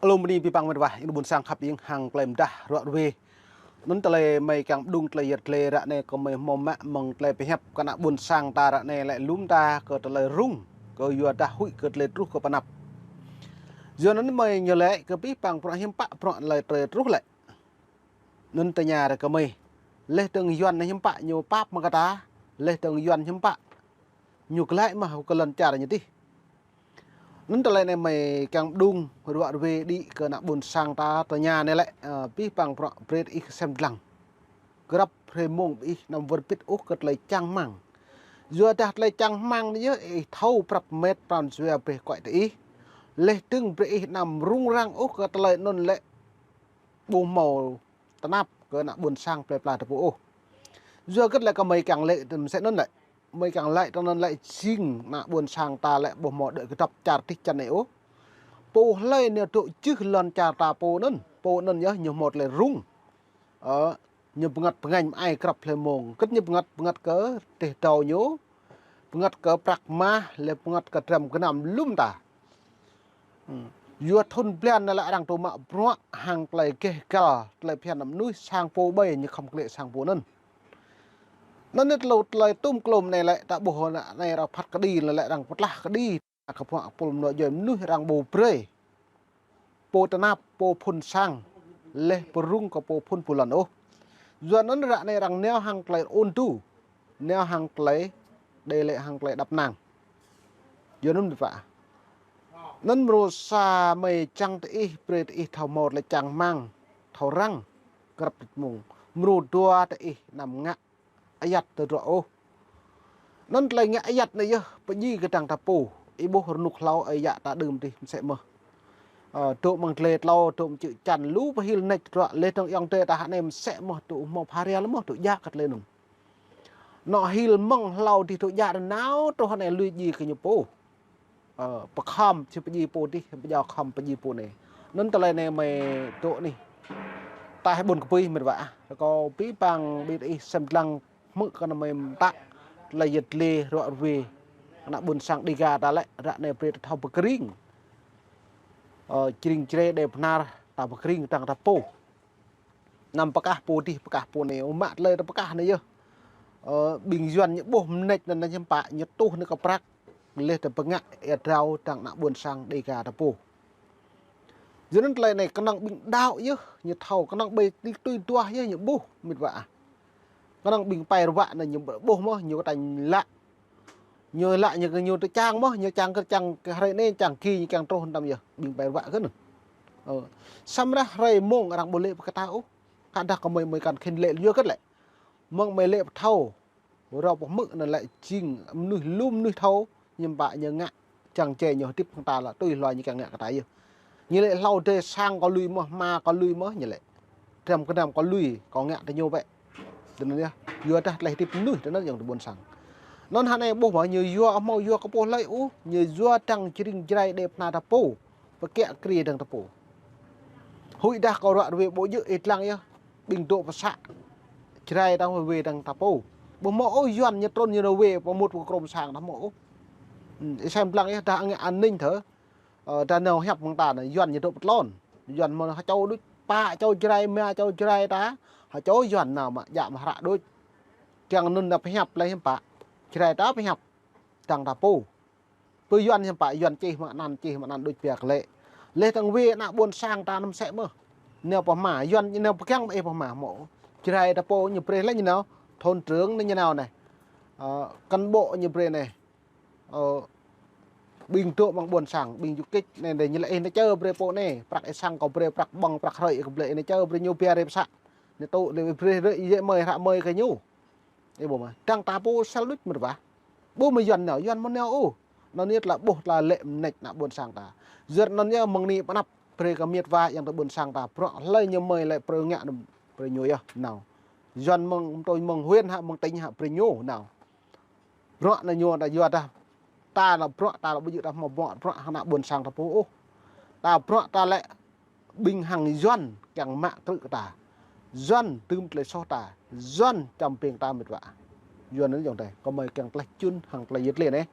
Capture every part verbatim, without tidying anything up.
Alum bơni abih bang met wa, ih ƀuôn sang khăp ing hăng tơlơi mơdah ruă rơwe. Anŭn tơlơi mơi kiăng pơđung tơlơi yăt glai ră anai kơ mơi hmâo mă mơ̆ng tơlơi pơhiăp kơ ană ƀuôn sang ta ră anai lĕ lŏm ta kơ tơlơi rŭng, kơ yua dah huĭ kơ tơlơi truh kơ pơnăp. Yua anŭn mơi ñu laĭ kơ abih bang bruă hiư̆m pă bruă tơlơi truh lĕ. Anŭn tơña ră kơ mơi. Laih dơ̆ng Yuan anai hiư̆m pă ñu pap mă kơ ta, laih dơ̆ng Yuan hiư̆m pă ñu glaĭ mă kơ lŏn čar ñu tih. Anŭn tơlơi anai mơi kiăng pơđung ruă rơwe đĭ kơ ană ƀuôn sang ta tơña anai lĕ, ơ, abih bang bruă brơi ih sem lăng. Grăp hrơi mông ih anăm wơr bĭt ôh kơ tơlơi čang rơmang. Yua dah tơlơi čang rơmang anai yơh ih thâo prăp met pran jua brơi kuai tơ ih. Laih dơ̆ng brơi ih anăm rŭng răng ôh kơ tơlơi anŭn lĕ ƀu hmâo tơnap kơ ană ƀuôn sang plơi pla ta pô ôh. Yua hơget lĕ kơ mơi kiăng laĭ tơm sĕ anŭn lĕ. Mơi kiăng laĭ tơ anŭn lĕ jing ană ƀuôn sang ta lĕ ƀu hmâo đuaĭ kơdŏp čar tih čan anai ôh. Pô hlơi ñu dŏ jưh lŏn čar ta pô anŭn. Pô anŭn yơh ñu hmâo tơlơi rŭng. Ơ, ñu bơngăt bơngañ mơai grăp hlơi mông. Hơget ñu bơngăt, bơngăt kơ teh dâu ñu. Bơngăt kơ prăk mah, laih bơngăt kơ dram gơnam lŏm ta. Yua thŭn blan anai lĕ arăng tŭ mă bruă hăng tơlơi geh găl, tơlơi phiăn mơnuih sang pô ƀai ñu khŏm klĕ sang pô anŭn. Anŭn anai tơlơi, tơlơi tŭm klôm anai lĕ ta ƀuh anai arăng phat kơđi, lĕ arăng pơtlah kơđi, kơ bruă pul mơnuih djuai mơnuih arăng ƀu brơi pô tơnap, pô phŭn sang, laih pơrŭng kơ pô phŭn pô lŏn ôh. Yua anŭn ră anai arăng nao hăng tơlơi ôn tu, nao hăng tơlơi, đei lĕ hăng tơlơi đăp năng. Yua anŭn met wa. Anŭn mrô sa mơi čang tơ ih, brơi tơ ih thâo hmâo tơlơi čang rơmang, thâo răng, grăp tơlơi mông. Mrô dua tơ ih anăm ngă ayăt tơdruă ôh. Anŭn tơlơi ngă ayăt anai yơh pơdjai kơdang ta pô. Ih ƀuh rơnŭk hlâo ơi yă ta đưm tih mơsĕ mơh. Ơ, dŏ amăng glai tlâo, dŏ amăng čư̆ čan, lu pơhil nač tơdruă, laih dơ̆ng ayŏng adơi ta hă anai mơsĕ mơh, dŏ hmâo pha ria lĕ mơh, dŏ djă kơ tơlơi anŭn. Anŏ hil mơ̆ng hlâo tih dŏ djă anai nao truh anai lui djai kơ ñu pô. Ơ, pơkhŏm či pơdjai pô tih, pơjao khŏm pơdjai pô anai. Anŭn tơlơi anai mơi dŏ anih. Taih ƀôn kơpui met wa ah. Rơkâo abih bang ƀing ih sem lăng hmư̆ kơ anai mơi mơtă tơlơi yăt glai ruă rơwe. Ană ƀuôn sang Dêga ta lĕ ră anai brơi ta thâo pơkring. Ơ, Jring Jrai Đê Bơhnar ta pơkring dơ̆ng ta pô. Anăm pơkah pô tih, pơkah pô anai, ơ, mă tơlơi ta pơkah anai yơh. Ơ, ƀing Yuan ñu ƀuh mơneč anŭn hiư̆m pă, ñu tuh anai kơ prăk, laih ta pơngă ia drao dơ̆ng ană ƀuôn sang Dêga ta pô. Yua anŭn tơlơi anai kơnơ̆ng ƀing đaŏ yơh, ñu thâo kơnơ̆ng ƀơi tih tui duah yơh ñu ƀuh, met wa ah. Kơnơ̆ng ƀing pai rơwă anai ñu ƀuh mơh, ñu kơtañ lă. Ñu lă ñu kơ ñu tơ čang mơh, ñu čang kơ čang kơ hrơi anai čang ki ñu kiăng truh tơm yơh, ƀing pai rơwă kơ anŭn. Ơ. Samơ̆ hrơi mông arăng ƀu lĕ pơkơtang ôh. Kơdah kơ mơi, mơi kăn khĭn lĕ yua hơget lĕ. Mơ̆ng mơi lĕ pơthâo. Rơkâo pơhmư̆ anŭn lĕ jing mơnuih lŏm mơnuih thâo, hiư̆m pă ñu ngă čang čê ñu hơdip hăng ta lĕ tui hloi ñu kiăng ngă kơ ta yơh. Ñu lĕ hlâo dêh sang kơ lui mơh, hma kơ lui mơh ñu lĕ. Dram gơnam kơ lui, kơ ngă tơ ñu bĕ. Tui anŭn yơh, yua dah tơlơi hơdip mơnuih tui anŭn yơh tơ ƀuôn sang. Anŭn hă anai ƀuh mơ̆ ñu yua hmâo yua kơ pô hlơi ôh, ñu yua dơ̆ng Jring Jrai Đê Bơhnar ta pô. Pơkiă kriê dơ̆ng ta pô. Huĭ dah kơ ruă rơwe ƀu djơ̆ ih lăng yơh. Ƀing dŏ pơsă Jrai ta wê dơ̆ng ta pô. Ƀu hmâo ôh Yuan ñu trŭn ñu nao wê pơmŭt pơkrŏm sang ta hmâo ôh. Ih sem lăng yơh dah ngă an ninh thơ. Ơ, dah nao hiăp mơ̆ng ta anai Yuan ñu dŏ pơtlôn. Yuan mơ̆ hơčâo đôč pă čô Jrai, ma čô Jrai ta. Hơčâo Yuan nao mă djă mă hră đôč. Kiăng anŭn nao pơhiăp lĕ hiư̆m pă. Jrai ta pơhiăp dơ̆ng ta pô. Pơ Yuan hiư̆m pă Yuan čih mă anăn, čih mă anăn đôč biă kơ lĕ. Laih dơ̆ng wê ană ƀuôn sang ta anăm mơsĕ mơh. Nao pơhma, Yuan nao pơgang mă ih pơhma hmâo. Jrai ta pô ñu brơi lĕ ñu nao, thôn trưởng anai ñu nao anai. Ơ, cán bộ ñu brơi anai. Ơ, ƀing dŏ amăng ƀuôn sang, ƀing du kích anai, anai ñu lĕ ih nao čơ brơi pô anai, prăk ih sang kơ brơi, prăk ƀơ̆ng, prăk hrơi ih kơ blơi, ih nao čơ brơi ñu biă rai pơsă. Anai tŭ lĕ brơi rai ih djơ̆ mơi, hră mơi kơ ñu. Ih ƀuh mơ̆, dơ̆ng ta pô sel đôč met wa. Ƀuh mơ̆ Yuan nao, Yuan mơ̆ nao ôh. Anŭn yơh tơlơi ƀuh tơlơi lĕ mơneč ană ƀuôn sang ta. Yua anŭn yơh mơ̆ng anai pơnăp brơi kơ met wa ayŏng adơi ƀuôn sang ta. Bruă hlơi ñu mơi lĕ brơi ngă anŭn brơi ñu yơh nao. Yuan mơ̆ng tui mơ̆ng huyện hă, mơ̆ng tỉnh hă brơi ñu nao. Bruă anai ñu ta yua dah. Ta lĕ bruă ta lĕ ƀu djơ̆ ta hmâo ƀơ̆ng bruă hăng ană ƀuôn sang ta pô ôh. Ta bruă ta lĕ ƀing hăng Yuan kiăng mă krư̆ kơ ta. Yuan dưm tơlơi soh ta. Yuan čăm ping ta met wa. Yuan anŭn yơh tơ. Kơ mơi kiăng tơlơi čun hăng tơlơi yet lê anai.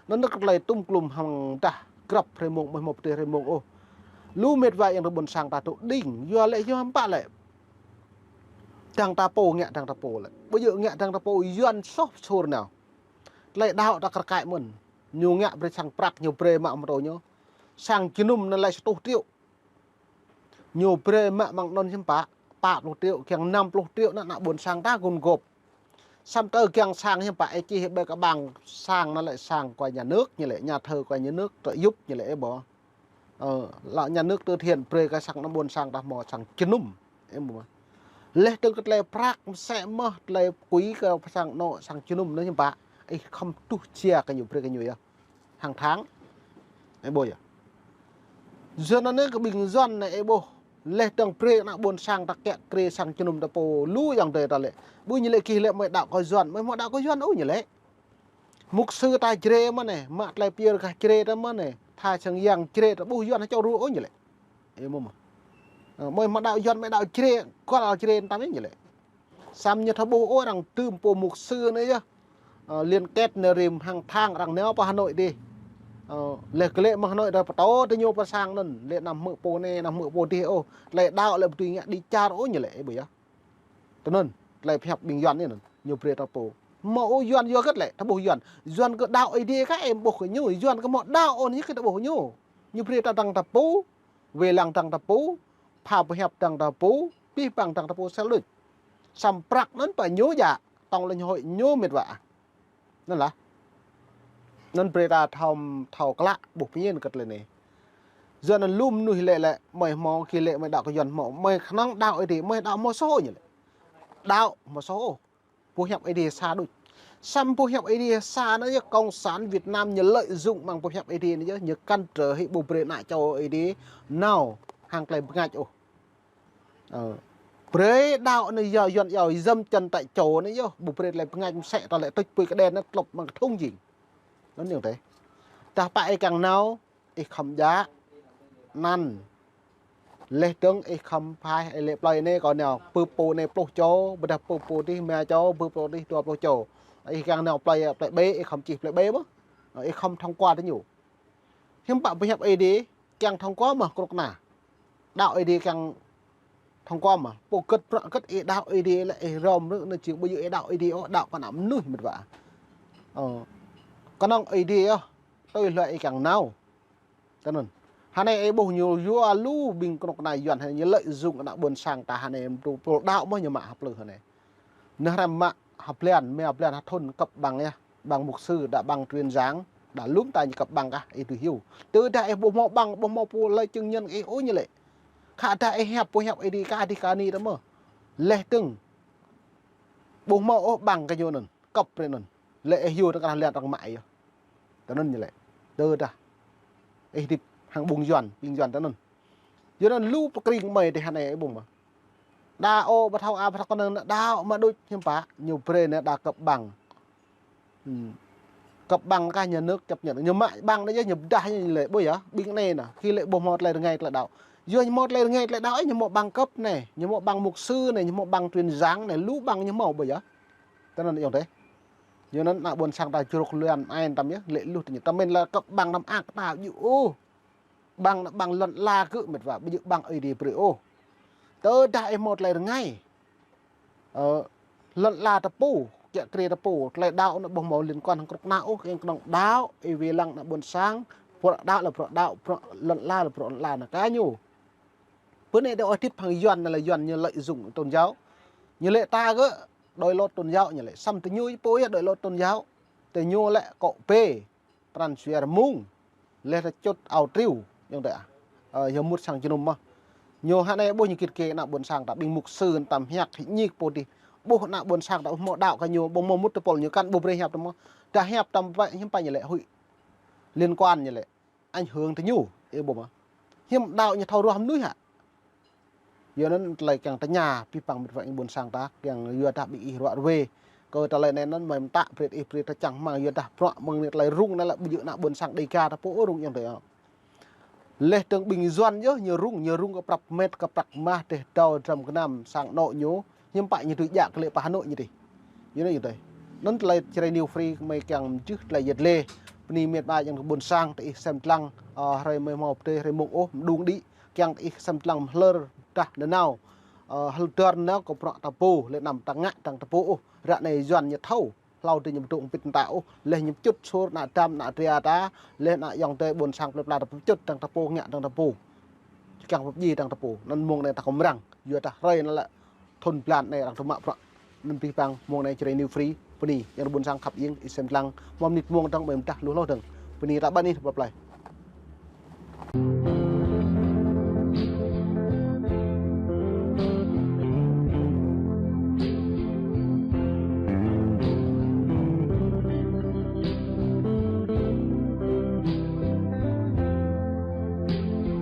Anŭn kơ tơlơi tŭm klŭm hăng dah grăp hrơi mông, mơi hmâo pơtê hrơi mông ôh. Lu mĕt wa yang ƀôn sang ta tŭ đing, yua lĕ yua mpă lĕ. Dang ta pô ngă dang ta pô lĕ. Ƀu djơ̆ ngă dang ta pô yuan soh sôr nao. Tơlơi đaŏ ta kơrkai mơ̆n. Ñu ngă brơi sang prăk, ñu brơi mă mơtô ñu. Sang jơnum anŭn lĕ sa rơtuh triệu. Ñu brơi mă mơ̆ng anŭn hiư̆m pă, pă pluh triệu, kiăng năm pluh triệu anŭn ană ƀôn sang ta gum gôp. Samơ̆ tơ kiăng sang hiư̆m pă, ê čih ƀơi kơ ƀăng sang anŭn lĕ sang của nhà nước ñu lĕ, nhà thờ của nhà nước trợ giúp ñu lĕ ê ƀô̆. Ơ, lŏ nhà nước từ thiện brơi kơ sang ană ƀôn sang ta hmâo sang jơnum. Ê ƀô̆. Leh dơ̆ng kơ tơlơi prăk mơsĕ mơ̆n, tơlơi quỹ kơ sang anŏ sang jơnum anŭn hiư̆m pă. Ih khŏm tuh jia kơ ñu brơi kơ ñu yơh. Hàng tháng. Ê ƀô̆ yơh. Yua anŭn anai kơ ƀing yuan anai ê ƀô̆. Leh dơ̆ng brơi ană ƀôn sang ta kiăng krê sang jơnum ta pô lu yang dơi ta lĕ. Ƀu ñu lĕ gih lĕ mơi đaŏ kơ yuan, mơi hmâo đaŏ kơ yuan ôh ñu lĕ. Mục sư ta Jrai mơ̆n anai, mă tơlơi pơyơr gah Jrai ta mơ̆n anai, tha sang yang Jrai ta ƀuh yuan hă čô ruh ôh ñu lĕ. Ê ƀô̆ mơ̆n. Ơ, mơi hmâo đaŏ yuan, mơi đaŏ Jrai, kual Jrai ta mơ̆n ñu lĕ. Samơ̆ ñu thâo ƀuh ôh arăng tơm pô mục sư anai yơh. Ơ, liên kết anai rĭm hàng tháng arăng nao pơ Hà Nội dih. Ơ, leh glĕ mơ̆ng Hà Nội arăng pơtô tơ ñu pơ sang anŭn, lĕ anăm hmư̆ pô anai, anăm hmư̆ pô dih ôh. Tơlơi đaŏ lĕ ƀu dưi ngă đi čar ôh ñu lĕ, ê ƀô̆ yơh. Tơ anŭn, tơlơi pơhiăp ƀing yuan anai anŭn, ñu brơi ta pô. Hmâo ôh yuan yua hơget lĕ, ta ƀuh yuan. Yuan kơ đaŏ Ơi Adai kah ih ƀuh kơ ñu, yuan kơ hmâo đaŏ ôh ñu kơ ta ƀuh ñu. Ñu brơi ta dang ta pô, wai lăng dang ta pô, pha pơhiăp dang ta pô, pih păng dang ta pô sel đôč. Samơ̆ prăk anŭn pơ ñu djă, tŏng lĕ ñu hơi ñu mĕt wa. Anŭn lah. Anŭn brơi ta thâo, thâo klă ƀuh pơñen kơ tơlơi anai. Yua anŭn lu mơnuih lĕ lĕ, mơi hmâo, gih lĕ mơi đaŏ kơ yuan hmâo, mơi kơnơ̆ng đaŏ Ơi Adai, mơi đaŏ hmâo soh ñu lĕ. Đaŏ hmâo soh. Pơhiăp Ơi Adai sa đôč. Samơ̆ pơhiăp Ơi Adai sa anŭn yơh cộng sản Việt Nam ñu lợi dụng mơ̆ng pơhiăp Ơi Adai anŭn yơh, ñu cản trở hĭ ƀu brơi ană čô Ơi Adai nao hăng tơlơi bơngač ôh. Ơ. Brơi đaŏ anai yua yuan yua dâm chân tại chỗ anai yơh, ƀu brơi tơlơi bơngač mơsĕ ta lĕ tŭč pui kơđen anŭn tlŏp mơ̆ng kơthŭng jing. Anŭn yơh tĕ. Tah pă ih kiăng nao, ih khŏm djă, anăn. Leh dơ̆ng ih khŏm phai, ih lĕ plơi anai kâo nao, bưp pô anai pluh čô, ƀôdah bưp pô dih rơma čô, bưp pô dih dua pluh čô. Ih kiăng nao plơi, plơi ƀe, ih khŏm čih plơi ƀe mơ̆n. Ih khŏm thông qua tơ ñu. Hiư̆m pă pơhiăp Ơi Adai, kiăng thông qua mơ̆n kơnuk kơna. Đaŏ Ơi Adai kiăng thông qua mơ̆n. Pô hơget bruă hơget ih đaŏ Ơi Adai lĕ ih hrŏm rơ̆ anŭn jing ƀu djơ̆ ih đaŏ Ơi Adai ôh, đaŏ kơ ană mơnuih mĕt wa. Ơ. Kơnơ̆ng Ơi Adai yơh, tui hluai ih kiăng nao. Tơ anŭn. Hơnai ih ƀuh ñu yua lu ƀing kơnuk kơna yuan hơnai ñu lợi dụng ană ƀôn sang ta hơnai tŭ pô đaŏ mơ̆n ñu mă hơ̆p lư hơnai. Nơh hrăm mă hơblan, mơ̆ hơblan hơthŭn kơp ƀăng yơh. Ƀăng mục sư, đa ƀăng truyền giảng, đa lŭm ta ñu kơp ƀăng kah, ih tui hyu. Tơdah ih ƀu hmâo ƀăng, ƀu hmâo pô lơi chứng nhân ih ôh ñu lĕ. Khă dah ih hiăp, pơhiăp Ơi Adai kah dih kah anai ta mơ̆n. Leh dơ̆ng. Ƀu hmâo ôh ƀăng kơ ñu anŭn, kơp brơi anŭn. Lĕ ih hyu tơkrah lan arăng mă yơh. Tơ anŭn ñu lĕ. Tơdah. Ih hơdip hăng ƀing yuan, ƀing yuan tơ anŭn. Yua anŭn lu pơkring mơi dih hơnai ih ƀuh mơ̆n. Đa ôh, ƀu thâo a, ƀu thâo kơnơ̆ng anŭn đaŏ mă đôč hiư̆m pă, ñu brơi anai đa kơp ƀăng. Hm. Kơp ƀăng kah nhà nước chấp nhận. Ñu mă ƀăng anai yơh, ñu pơdah ñu lĕ, ƀu yơh, ƀing anai anŭn, gih lĕ ƀu hmâo tơlơi rơngai tơlơi đaŏ. Yua ñu hmâo tơlơi rơngai tơlơi đaŏ, ñu hmâo ƀăng kơp anai, ñu hmâo ƀăng mục sư anai, ñu hmâo ƀăng truyền giảng anai, lu ƀăng ñu hmâo, ƀu yơh. Tơ anŭn yơh tĕ. Yua anŭn ană ƀôn sang ta čruk luan ai tam yơh, lĕ lu tơ ñu. Tơmĕn lĕ kơp ƀăng năm ak ta djơ̆ ôh. Ƀăng anŭn ƀăng lŏn ala gơ̆ mĕt wa, ƀu djơ̆ ƀăng Ơi Adai brơi ôh. Tơdah ih hmâo tơlơi rơngai. Ơ, lŏn ala ta pô, kiăng krê ta pô, tơlơi đaŏ anŭn ƀu hmâo liên quan hăng kơnuk kơna ôh, kiăng kơnơ̆ng đaŏ, ih wai lăng ană ƀôn sang, bruă đaŏ lĕ bruă đaŏ, bruă lŏn ala lĕ bruă lŏn ala anŭn kơ ñu. Bơ anai đaŏ hơdip hăng yuan anŭn lĕ yuan ñu lợi dụng tôn giáo. Ñu lĕ ta gơ̆, đội lốt tôn giáo ñu lĕ. Samơ̆ tơ ñu pô yơh đội lốt tôn giáo. Tơ ñu lĕ kŏ bê. Pran jua rơmung. Leh ta čut ao triu, yơh tĕ. Ơ, yơh mŭt sang jơnum mơ̆n. Ñu hơnai ƀuh ñu git gai ană ƀôn sang ta ƀing mục sư ta hiăp hĭ ñik pô dih. Ƀuh ană ƀôn sang ta ƀu hmâo đaŏ kơ ñu, ƀu hmâo mŭt tơpul ñu kăn ƀu brơi hiăp ta mơ̆n. Dah hiăp ta pơpă hiư̆m pă ñu lĕ huĭ. Liên quan ñu lĕ. Ảnh hưởng tơ ñu, ih ƀuh mơ̆n. Hiư̆m đaŏ ñu thâo ruah mơnuih hă. Yua anŭn tơlơi kiăng tơña, pih păng mĕt wa ƀôn sang ta, kiăng yua dah ƀing ih ruă ruê. Kơ tơlơi anai anŭn mơi mơtă brơi ih brơi ta čang hmang yua dah bruă mơ̆ng anai tơlơi rŭng anai lĕ ƀu djơ̆ ană ƀôn sang Dêga ta pô rŭng yơh tĕ. Leh dơ̆ng ƀing yuan yơh ñu rŭng, ñu rŭng kơ prăk mĕt, kơ prăk mah, teh dâo, dram gơnam, sang anŏ ñu. Hiư̆m pă ñu tui djă kơ lĕ pơ Hà Nội ñu dih. Yua anŭn yơh tĕ. Anŭn tơlơi Jrai New Free mơi kiăng mơjưh tơlơi yet lê. Bơni mĕt wa yang ƀôn sang, tơ ih sem lăng, ơ, hrơi mơi hmâo pơdơi, hrơi mông ôh, mơđung đĭ. kiăng ih sem lăng hlơr dah nanao. Ơ, hlơr dah nanao kơ bruă ta pô, lĕ anăm ta ngă dăng ta pô ôh. Ră anai Yuan ñu thâo, hlâo dih ñu ƀu dŏ pĭt mơta ôh, laih ñu pơčut sôr ană dăm ană dra ta, laih ană ayŏng adơi ƀôn sang plơi pla ta pơčut dăng ta pô, ngă dăng ta pô. Kiăng pơdjai dăng ta pô, anŭn mơ̆ng anai ta kơmrăng, yua dah hrơi anai lĕ thŭn blan anai arăng tơmă bruă. Anŭn pih pang mơ̆ng anai Jrai New Free, bơni, ayŏng adơi ƀôn sang khăp iêng, ih sem lăng, mơ̆ng mơnit mơ̆ng dơ̆ng, mơ̆ng dah lu hloh dơ̆ng. Bơni ta ƀăn ih pơplai.